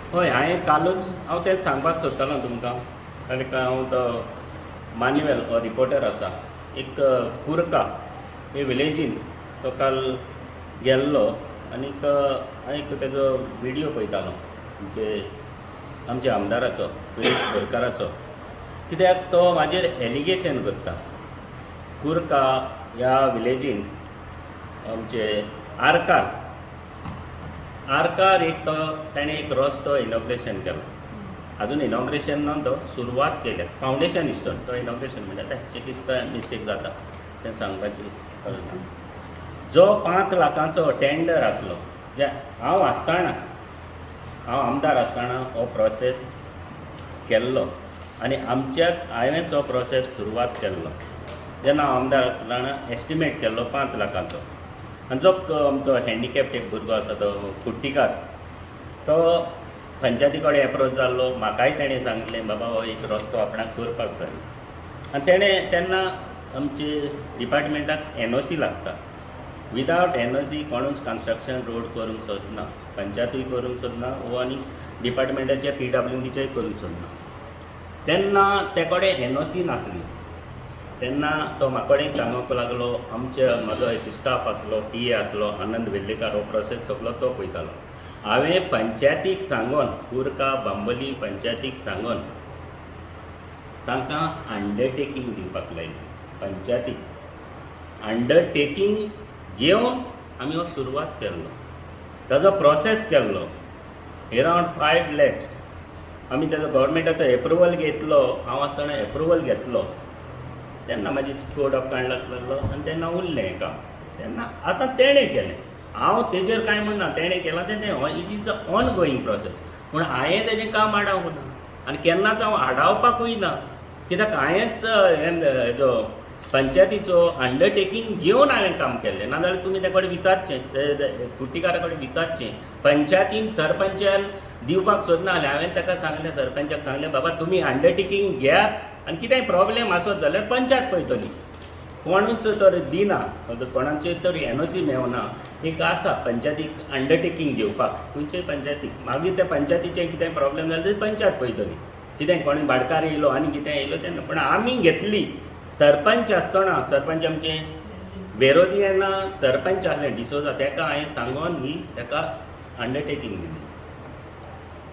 हय, हांवें कालूच, हांव तें सांगपाक सोदतालो तुमकां. कारण हांव तो मान्युएल हो रिपोर्टर आसा, एक कुरका हे विलेजीन तो काल गेल्लो आनी हांव एक तेजो विडियो पळयतालो म्हणजे आमच्या आमदाराचो, विरेश बोरकाराचो. कित्याक तो म्हाजेर एलिगेशन करता, कुरका ह्या विलेजीन आमचे आरकार आरकार एक तो ताणें एक रस्तो इनॉग्रेशन केलो. अजून इनॉग्रेशन ना, तो सुरवात केल्या, फावंडेशन स्टोन. तो इनॉग्रेशन म्हणल्यार तें कितें मिस्टेक जाता तें सांगपाची गरज ना. जो 5 लाखांचो टेंडर आसलो, जे हांव आसतना, हांव आमदार आसतना हो प्रोसेस केल्लो आनी आमच्याच हांवेंच हो प्रोसेस सुरवात केल्लो. जेन्ना हांव आमदार आसतना एस्टिमेट केल्लो 5 लाखांचो. आनी जो आमचो हँडिकॅप्ट एक भुरगो आसा, तो कुट्टीकार, तो पंचायती कडेन एप्रोच जाल्लो. म्हाकाय तेणें सांगलें, बाबा, हो एक रस्तो आपणाक करपाक जाय. आनी तेणें तेन्ना आमचे डिपार्टमेंटाक एनओसी लागता. विदावट एनओसी कोणूच कन्स्ट्रक्शन रोड करूंक सोदना, पंचायतूय करूंक सोदना वो आनी डिपार्टमेंटाचे पीडब्ल्यूडीचेय करूंक सोदना. तेन्ना ते कडेन एनओसी नासली. तेन्ना तो म्हाका कडेन सांगूंक लागलो. आमचे म्हजो एक स्टाफ आसलो, पीए आसलो आनंद वेल्लेकार, हो प्रोसेस सगलो तो पळयतालो. हांवें पंचायतीक सांगून, कुरका बांबोली पंचायतीक सांगून तांकां अंडरटेकींग दिवपाक लायलें. पंचायतीक अंडरटेकींग घेवन आमी हो सुरवात केल्लो, ताजो प्रोसेस केल्लो. एरावंड 5 लॅक्स आमी ताजो गव्हर्मेंटाचो एप्रुवल घेतलो. हांव आसतना एप्रुवल घेतलो. तेन्ना म्हाजी कोड ऑफ कंडक्ट लागलो आनी तेन्ना उरलें हें काम. तेन्ना आतां तेणें केलें, हांव तेजेर कांय म्हणना. तेणें केलां तें तें, it is a ongoing process. पूण हांवें तेजें काम आडावंक ना आनी केन्नाच हांव आडावपाकूय ना, कित्याक हांवेंच हेजो पंचायतीचो अंडरटेकींग घेवन हांवें काम केल्लें. नाजाल्यार तुमी ते कडेन विचारचें, ते कुट्टीकारा कडेन विचारचें. पंचायतीन सरपंचान दिवपाक सोदना जालें. हांवें ताका सांगलें, सरपंचाक सांगलें, बाबा, तुमी अंडरटेकींग घेयात आनी कितेंय प्रॉब्लेम आसत जाल्यार पंचायत पळयतली. कोणूच तर दिना, कोणाचेर तर एनओसी मेवना. एक आसा पंचायतीक अंडरटेकींग घेवपाक खंयच्याय पंचायतीक. मागीर त्या पंचायतीचें कितेंय प्रॉब्लेम जाल्यार पंचायत पळयतली, कितें कोणी भाटकार येयलो आनी कितें येयलो तेन्ना. पूण आमी घेतली सरपंच आसतना, सरपंच आमचे विरोधी येना, सरपंच आसले डिसोजा, तेका हांवें सांगोन ही तेका अंडरटेकींग दिली.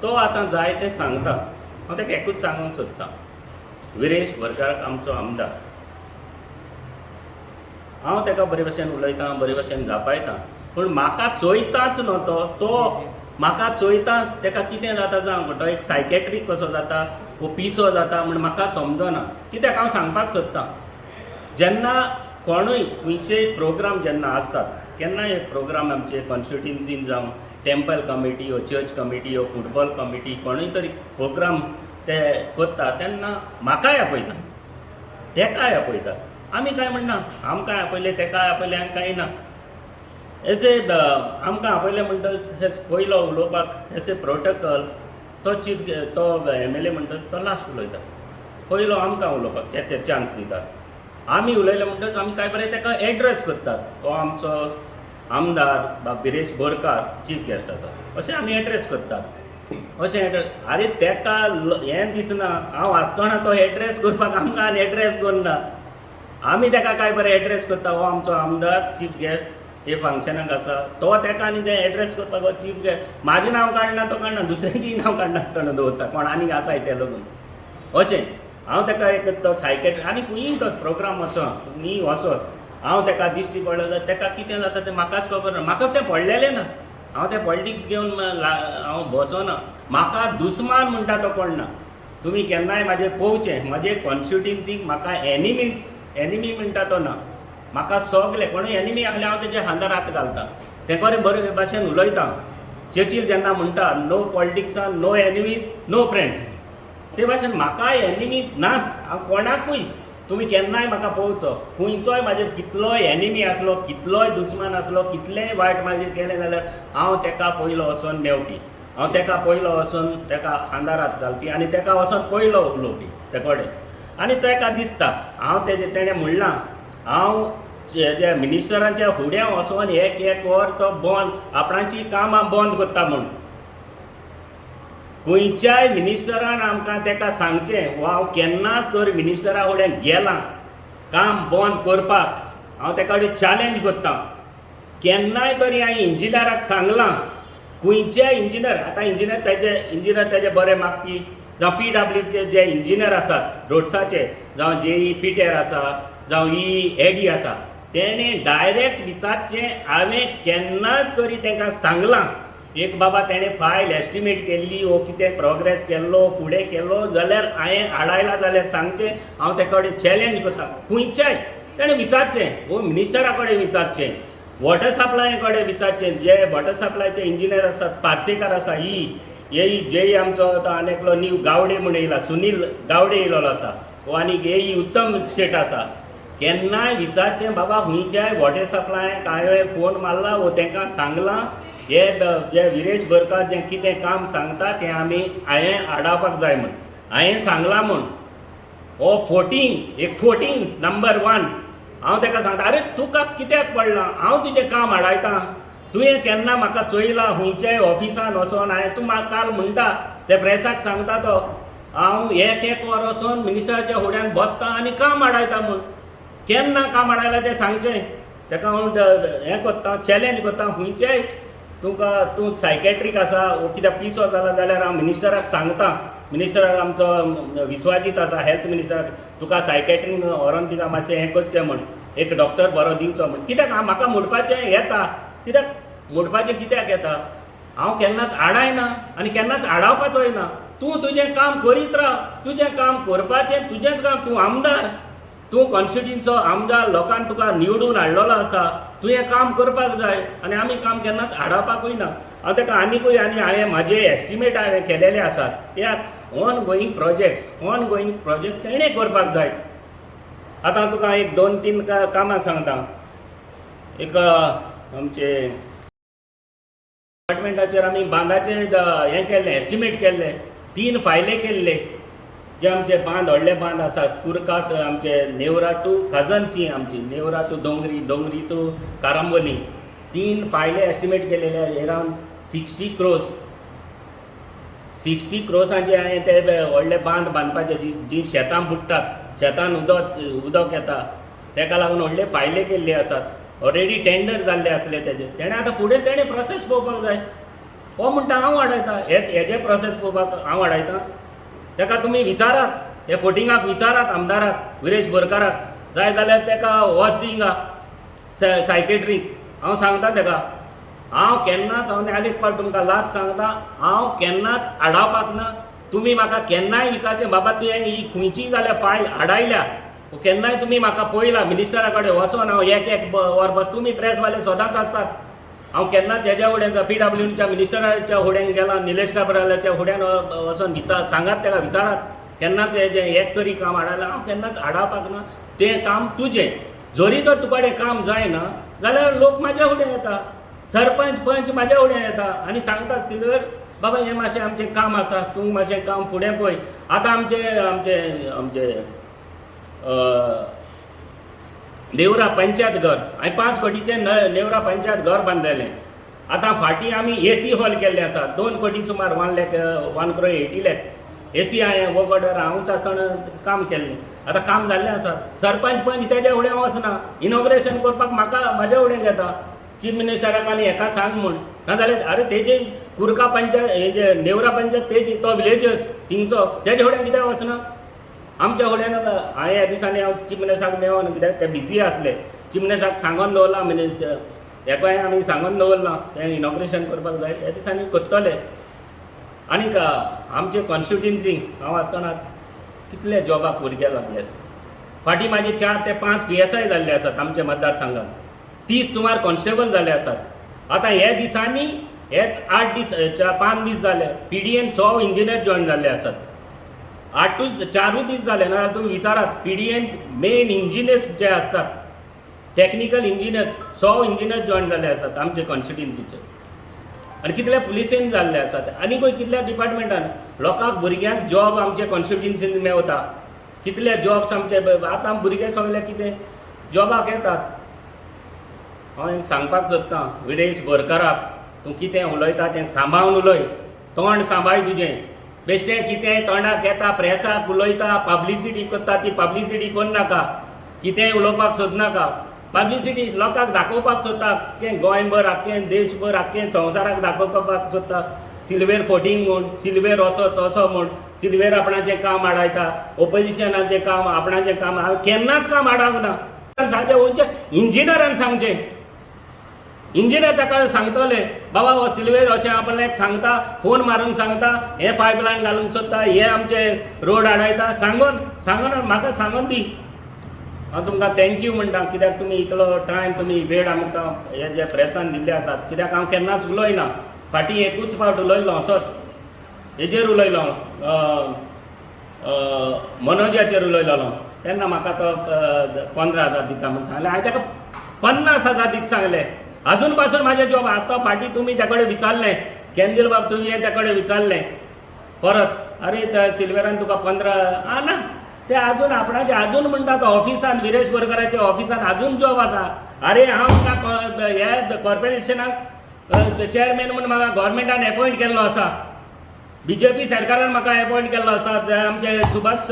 तो आतां जाय तें सांगता. हांव ताका एकूच सांगूंक सोदतां, विरेश बोरकाराक, आमचो आमदार, हांव ताका बरे भशेन उलयतां, बरे भशेन जापायता, पूण म्हाका चोयताच न्हू तो. तो म्हाका चोयताच ताका कितें जाता जावं, तो एक सायकेट्रीक कसो जाता वो पिसो जाता म्हण म्हाका समजना. कित्याक हांव सांगपाक सोदतां, जेन्ना कोणूय खंयचेय प्रोग्राम जेन्ना आसतात, केन्नाय प्रोग्राम आमचे कॉन्स्टिट्युन्सीन जावं, टेम्पल कमिटी वो चर्च कमिटी वो फुटबॉल कमिटी, कोणूय तरी प्रोग्राम ते करता तेन्ना म्हाकाय आपयता, तेकाय आपयता. आमी कांय म्हणना. आमकां आपयलें, तेकाय आपयलें, कांय ना. एज ए आमकां आपयलें म्हणटच पयलो उलोवपाक एज ए प्रोटोकॉल तो चीफ, तो एमएलए म्हणटच तो लास्ट उलयता. पयलो आमकां उलोवपाक ते चान्स दितात. आमी उलयले म्हणटच आमी काय बरें ताका एड्रेस करतात, हो आमचो आमदार बा बिरेश बोरकार चीफ गेस्ट आसा, अशें आमी एड्रेस करतात. अशें एड्रेस, आरे, तेका हें दिसना. हांव आसतना तो एड्रेस करपाक आमकां आनी एड्रेस करना. आमी तेका काय बरें एड्रेस करता, हो आमचो आमदार चीफ गेस्ट ते फंक्शनाक आसा. तो तेका आनी ते एड्रेस करपाक हो चीफ गेस्ट, म्हाजें नांव काडना, तो काडना, दुसऱ्याचीय नांव काडनासतना दवरता, कोण आनीक आसाय ते लगून. अशें हांव ताका एक तो सायकेट्री आनी खंयूय तो प्रोग्राम वचों, खंयूय वचत, हांव ताका दिश्टी पडलो जाल्यार ताका कितें जाता तें म्हाकाच खबर ना. म्हाका तें पडलेलें ना. हांव तें पॉलिटिक्स घेवन हांव बसना. म्हाका दुस्मान म्हणटा तो कोण ना. तुमी केन्नाय म्हाजेर पळोवचें, म्हजे कॉन्स्टिट्युन्सीक म्हाका एनिमी एनिमी म्हणटा तो ना. म्हाका सगले कोणूय एनिमी आसले, हांव तेजे खांदार हात घालता, ते कडेन बरे भाशेन उलयता. चर्चिल जेन्ना म्हणटा, "No politics, no enemies, no friends," ते भाशेन म्हाकाय एनिमीज नाच. हांव कोणाकूय, तुमी केन्नाय म्हाका पळोवचो, खंयचोय म्हाजेर कितलोय एनिमी आसलो, कितलोय दुस्मान आसलो, कितलेंय वायट म्हाजेर केलें जाल्यार हांव तेका पयलो वचोन मेवपी, हांव तेका पयलो वचोन तेका खांदार हात घालपी आनी तेका वचोन पयलो उलोवपी ते कडेन. आनी तेका दिसता हांव तेजे, तेणें म्हणलां, हांव जे मिनिस्टरांच्या फुड्यां वचोन एक एक वर तो बंद आपणाची कामां बंद करता म्हूण. खंयच्याय मिनिस्टरान आमकां तेका सांगचें वो हांव केन्नाच तर मिनिस्टरा कडेन गेलां काम बंद करपाक, हांव तेका कडेन चॅलेंज करता. केन्नाय तरी हांवें इंजिनियराक सांगलां, खंयच्याय इंजिनियर, आतां इंजिनियर तेजे बरे मागपी जावं पीडब्ल्यूचे जे इंजिनियर आसात रोड्साचे, जावं जेई पिटेर आसा, जावं ई एडी आसा, तेणें डायरेक्ट विचारचें हांवें केन्नाच तरी तांकां सांगलां एक बाबा तेणें फायल एस्टिमेट केल्ली वो कितें प्रोग्रेस केल्लो फुडें केल्लो जाल्यार हांवें आडायला जाल्यार सांगचें, हांव तेका कडेन चॅलेंज करता. खंयच्याय तेणें विचारचें वो मिनिस्टरा कडेन विचारचें, वॉटर सप्लाय कडेन विचारचें, जे वॉटर सप्लायचे इंजिनियर आसात, पार्सेकार आसा, ई ए जे आमचो आतां आनी एकलो नीव गावडे म्हूण येयला, सुनील गावडे येयलेलो आसा, वो आनी ए उत्तम शेट आसा, केन्नाय विचारचें बाबा खंयच्याय वॉटर सप्लाय हांवें फोन मारला वो तांकां सांगलां हे जे विरेश बोरकार जें कितें काम सांगता तें आमी हांवें आडावपाक जाय म्हूण हांवें सांगलां म्हूण. हो फोटींग, एक फोटींग नंबर 1. हांव ताका सांगता, आरे तुका कित्याक पडलां, हांव तुजें काम आडायता, तुवें केन्ना म्हाका चोयला खंयच्याय ऑफिसान वचोन? हांवें तूं म्हाका काल म्हणटा ते प्रेसाक सांगता तो, हांव एक एक वर वचोन मिनिस्टराच्या फुड्यान बसता आनी काम आडायता म्हूण. केन्ना काम आडायलां तें सांगचें ताका. हांव हें करता, चॅलेंज करता, खंयच्याय तुका तूं सायकेट्रीक आसा वो कित्याक पिसो जाला जाल्यार हांव मिनिस्टराक सांगता, मिनिस्टराक आमचो विश्वाजीत आसा हेल्थ मिनिस्टराक, तुका सायकेट्रीन व्हरोन तिका मातशें हें करचें म्हूण, एक डॉक्टर बरो दिवचो म्हूण. कित्याक म्हाका म्हणपाचें येता, कित्याक म्हणपाचें कित्याक येता, हांव केन्नाच आडायना आनी केन्नाच आडावपाचोय ना. तूं तुजें काम करीत राव, तुजें काम करपाचें तुजेंच काम, तूं आमदार, तूं कॉन्स्टिट्युन्सीचो आमदार, लोकान तुका निवडून हाडलेलो आसा, तुवें काम करपाक जाय आनी आमी काम केन्नाच आडावपाकूय ना. हांव ताका आनिकूय आनी हांवें म्हाजे एस्टिमेट हांवें केलेले आसात त्या ongoing projects, ongoing projects तेणें करपाक जाय. आतां तुका एक 2-3 कामां सांगता. एक आमचे डिपार्टमेंटाचेर आमी बांदाचेर हें केल्लें, एस्टिमेट केल्लें, 3 फायले केल्ले, जे आमचे बांद व्हडले बांद आसात, कुरकाट आमचे नेवरा टू काजन्सी, आमची नेवरा टू दोंगरी, दोंगरी टू कारांबोली, 3 फायले एस्टिमेट केलेले अरावंड 60 क्रोर्स. 60 क्रोर्सांचे हांवें ते व्हडले बांद बांदपाचे, जी जी शेतां बुडटात, शेतान उदक येता, तेका लागून व्हडले फायले केल्ले आसात, ऑलरेडी टेंडर जाल्ले आसले तेजे. तेणें आतां फुडें तेणें प्रोसेस पळोवपाक जाय. हो म्हणटा हांव वाडयता, हेजे प्रोसेस पळोवपाक हांव वाडयता. तेका तुमी विचारात, हे फोटिंगाक विचारात, आमदाराक विरेश बोरकाराक, जाय जाल्यार तेका वच दी हिंगा सायकेट्रीक. हांव सांगता तेका, हांव केन्नाच, हांव आनी एक पावट तुमकां लास्ट सांगता, हांव केन्नाच आडावपाक ना. तुमी म्हाका केन्नाय विचारचें बाबा तुवें ही खंयचीय जाल्यार फायल आडायल्या, केन्नाय तुमी म्हाका पळयला मिनिस्टरा कडेन वचोन हांव एक एक वर बस, तुमी प्रेसवाले सदांच आसतात. हांव केन्नाच हेज्या फुड्यान पीडब्ल्यूडीच्या मिनिस्टराच्या फुड्यान गेला, निलेश काब्रालाच्या फुड्यान वचोन विचार सांगात तेका, विचारात केन्नाच हेजें एक तरी काम आडायलां? हांव केन्नाच आडावपाक ना. तें काम तुजें, जरी तर तुका कडेन काम जायना जाल्यार लोक म्हाज्या फुड्यान येता, सरपंच पंच म्हाज्या फुड्यान येता आनी सांगतात, सिल्वर बाबा हें मातशें आमचें काम आसा, तूं मातशें काम फुडें पळय. आतां आमचे आमचे आमचे नेवरा पंचायत घर, हांवें 5 कोटीचें नेवरा पंचायत घर बांदलेलें. आतां फाटीं आमी एसी हॉल केल्लें आसा, 2 कोटी सुमार, 1 lakh, 1 crore 80 lakhs AC हांवें वगडर हांवूच आसतना काम केल्लें. आतां काम जाल्लें आसा. सरपंच पंच तेज्या फुडें वचना, इनॉग्रेशन करपाक म्हाका म्हाज्या फुडें घेता, चीफ मिनिस्टराक आनी हेका सांग म्हूण, नाजाल्यार आरे तेजे कुरका पंचायत, हे जे नेवरा पंचायत तेजी तो विलेजर्स थिंगचो तेजे फुड्यान कित्याक वचना? आमच्या फुड्यान हांवें ह्या दिसांनी हांव चीफ मिनिस्टराक मेळोन, कित्याक ते बिजी आसले, चीफ मिनिस्टराक सांगोन दवरलां, मिनिस्टर हेकाय आमी सांगोन दवरलां तें इनॉग्रेशन करपाक जाय, ह्या दिसांनी करतले. आनीक आमचे कॉन्स्टिट्युन्सी हांव आसतना कितले जॉबाक भुरगे लागले, फाटीं म्हाजे 4 ते 5 PSI जाल्ले आसात आमच्या मतदारसंघात, 30 सुमार कॉन्स्टेबल जाल्ले आसात. आतां हे दिसांनी हेच 8 दीस 5 दीस जाले PDN 100 engineer join जाल्ले आसात, 8ूच 4ूच दीस जाले ना जाल्यार तुमी विचारात PDN main engineers जे आसतात टॅक्निकल इंजिनियर्स 100 इंजिनियर जॉयन जाल्ले आसात आमचे कॉन्स्टिट्युन्सीचे, आनी कितले पुलिसेन जाल्ले आसात, आनी कितल्या डिपार्टमेंटान लोकांक भुरग्यांक जॉब आमचे कॉन्स्टिट्युन्सीन मेवता, कितले जॉब्स आमचे आतां भुरगे सगळे कितें जॉबाक येतात. हांव एक सांगपाक सोदतां विरेश बोरकाराक, तूं कितें उलयता तें सांबाळून उलय. तोंड सांबाळ तुजें. बेश्टें कितेंय तोंडाक येता, प्रेसाक उलयता, पब्लिसिटी करता. ती पब्लिसिटी करनाका, कितेंय उलोवपाक सोदनाका. पब्लिसिटी लोकांक दाखोवपाक सोदता. आख्खें गोंयभर, आख्खें देशभर, आख्खें संवसाराक दाखोवपाक सोदता सिल्वेर फोटींग म्हूण, सिल्वेर असो तसो म्हूण. सिल्वेर आपणाचें काम आडायता, ओपोजिशनाचें काम, आपणाचें काम. हांवें केन्नाच काम आडावंक ना. सांगचें खंयच्या इंजिनियरान सांगचें, इंजिनियर ताका सांगतले, बाबा हो सिल्वेर अशें आपल्याक सांगता, फोन मारून सांगता, हे पायपलायन घालूंक सोदता, हे आमचे रोड आडायता. सांगून सांगून म्हाका सांगून दी. हांव तुमकां thank you म्हणटा, कित्याक तुमी इतलो टायम, तुमी वेळ आमकां हे जे प्रेसान दिल्ले आसात. कित्याक हांव केन्नाच उलयना. फाटीं एकूच फावट उलयल्लो, असोच हेजेर उलयलो, मनोजाचेर उलयलेलो. तेन्ना म्हाका तो 15,000 दिता म्हूण सांगलें. हांवें ताका 50,000 दित सांगलें. अजून पासून म्हाजें जॉब. आतां फाटीं तुमी त्या कडेन विचारलें, केंजील बाब, तुमी त्या कडेन विचारलें परत, अरे त्या सिल्वेरान तुका 15 आ ना. ते अजून आपणाचे अजून म्हणटा, तो ऑफिसान, विरेश बोरकराच्या ऑफिसान अजून जॉब आसा. अरे, हांव तुका हे कॉर्पोरेशनाक चेअरमॅन म्हूण म्हाका गव्हर्मेंटान एपॉयंट केल्लो आसा. बीजेपी सरकारान म्हाका एपॉयंट केल्लो आसा. आमचे सुभाष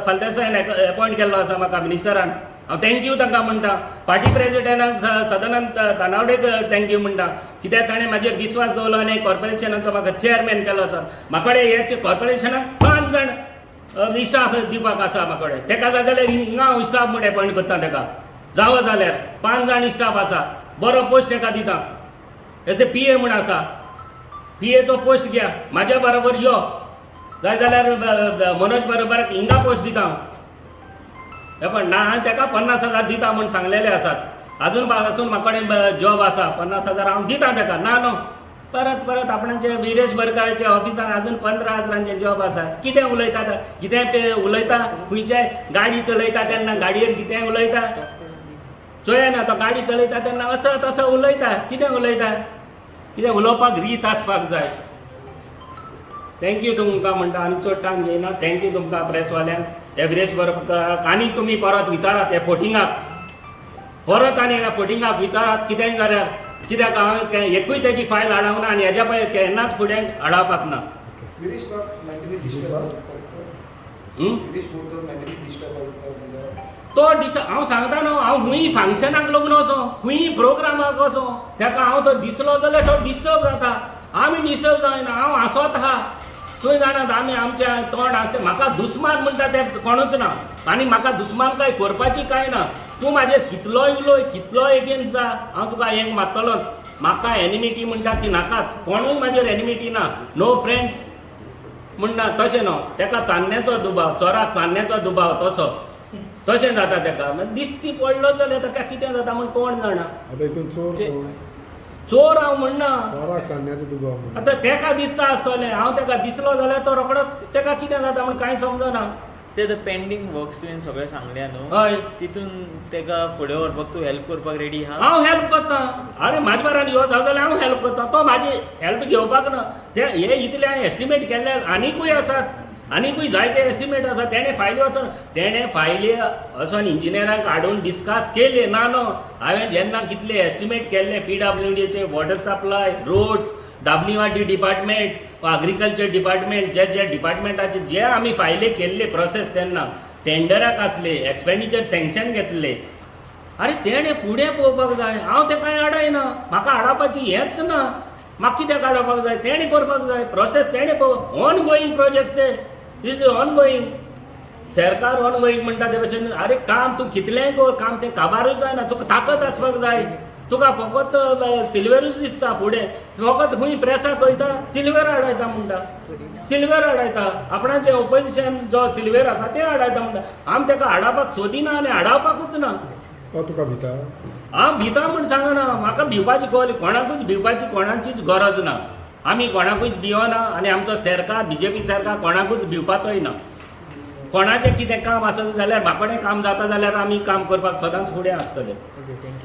फळदेसायान एपॉयंट केल्लो आसा म्हाका मिनिस्टरान. हांव thank you तांकां म्हणटा. पार्टी प्रेजिडेंटान सदानंद तानावडेक thank you म्हणटा, कित्याक ताणें म्हाजेर विस्वास दवरलो आनी कॉर्पोरेशनाचो म्हाका चेअरमॅन केलो आसा. म्हाका कडेन हे कॉर्पोरेशनाक पांच जाण स्टाफ दिवपाक आसा म्हाका कडेन. तेका जाय जाल्यार हिंगा हांव स्टाफ म्हूण एपॉयंट करता तेका. जावो जाल्यार पांच जाण स्टाफ आसा, बरो पोस्ट तेका दिता. एसे पी ए म्हूण आसा, पी एचो पोस्ट घ्या, म्हाज्या बरोबर यो. जाय जाल्यार मनोज बरोबर हिंगा पोस्ट दिता हांव. हे पण ना, हांवें तेका 50,000 दिता म्हूण सांगलेले आसात. अजून पासून म्हाका कडेन जॉब आसा. 50,000 हांव दिता तेका. ना न्हू, परत परत आपणाचे विरेश बोरकाराच्या ऑफिसान अजून 15 हजारांचे जॉब आसा. कितें उलयता? कितें ते उलयता? खंयच्याय गाडी चलयता तेन्ना गाडयेर कितेंय उलयता. चोया ना, तो गाडी चलयता तेन्ना असो तसो उलयता. कितें उलयता? कितें उलोवपाक रीत आसपाक जाय. Thank you तुमकां म्हणटा आनी चड टायम घेयना. Thank you तुमकां प्रेसवाल्यांक. हे विरेश बोरकाराक आनी तुमी परत विचारात, हे फोटिंगाक परत आनी ह्या फोटिंगाक विचारात कितेंय जाल्यार, कित्याक हांवें एकूय तेजी फायल हाडोवंक ना आनी हेज्या पळय केन्नाच फुडें हाडोवपाक ना. Girish not mentally disturbed. हं? Girish Borkar mentally disturbed also. तो डिस्टर्ब हांव सांगता न्हू, हांव खूंय फंक्शनाक लग्न वचो, खूंय प्रोग्रामाक वचो, तेका हांव तो दिसलो जाल्यार तो डिस्टर्ब जाता. आमी डिस्टर्ब जायना. हांव हांसत आहा. तुवें जाणात, आमी आमच्या तोंड आसता. म्हाका दुस्मान म्हणटा ते कोणूच ना आनी म्हाका दुस्मान काय करपाची काय ना. तूं म्हाजेर कितलोय उलय, कितलोय एगेन्स्ट जा, हांव तुका एक मारतलोच. म्हाका एनिमिटी म्हणटा ती नाकाच. कोणूय म्हाजेर एनिमिटी ना. नो फ्रेंड्स म्हणना तशें न्हू. तेका चान्न्याचो दुबाव, चोराक चान्न्याचो दुबाव तसो, तशें जाता तेका. मागीर दिश्टी पडलो जाल्यार ताका कितें जाता म्हूण कोण जाणा. आता हितून चोर कोण? चोर हांव म्हणना. चोराक चान्न्याचो दुबाव म्हणून. आतां तेका दिसता आसतलें. हांव तेका दिसलो जाल्यार तो रोखडोच तेका कितें जाता म्हूण कांय समजना. ते the pending works तुवें सगळें सांगल्या न्हू, तितून तेका फुडें व्हरपाक तूं हेल्प करपाक रेडी आहा? हांव हेल्प करता. अरे, म्हाजे बारान यो जाल्यार हांव हेल्प करता. तो म्हाजी हेल्प घेवपाक ना. ते हे इतले हांवें एस्टिमेट केल्ले, आनिकूय आसात, आनिकूय जायते एस्टिमेट आसा. तेणें फायली वचोन, तेणें फायली वचोन इंजिनियरांक हाडून डिस्कस केले. ना न्हू, हांवें जेन्ना कितले एस्टिमेट केल्ले, पीडब्ल्यूडीचे water supply, roads, WRD department, agriculture department, जे जे डिपार्टमेंटाचे जे आमी फायली केल्ले प्रोसेस तेन्ना टेंडराक आसले, एक्सपेंडिचर सँक्शन घेतले. अरे, तेणें फुडें पळोवपाक जाय. हांव तें कांय आडायना. म्हाका आडावपाची हेंच ना. म्हाका कित्याक आडावपाक जाय? तेणें करपाक जाय प्रोसेस. तेणें पळोव, ऑन गोईंग प्रोजेक्ट्स ते, these is on going. सरकार ऑन गोईंग म्हणटा ते भशेन. अरे, काम तूं कितलेंय कर, काम तें काबारूच जायना. तुका ताकद आसपाक जाय. तुका फकत सिल्वेरूच दिसता फुडें. फकत खंय प्रेसाक वयता, सिल्वेर आडायता म्हणटा, सिल्वेर आडायता. आपणाचें ओपोजिशन जो सिल्वेर आसा तें आडायता म्हणटा. आमी ताका आडावपाक सोदिना आनी आडावपाकूच ना. तो तुका भिता? हांव भिता म्हूण सांगना. म्हाका भिवपाची कळ्ळी, कोणाकूच भिवपाची कोणाचीच गरज ना. आमी कोणाकूच भिवना आनी आमचो सरकार, बीजेपी सरकार कोणाकूच भिवपाचोय ना. कोणाचें कितें काम आसत जाल्यार, म्हाका कडेन काम जाता जाल्यार आमी काम करपाक सदांच फुडें आसतले. Okay, thank you.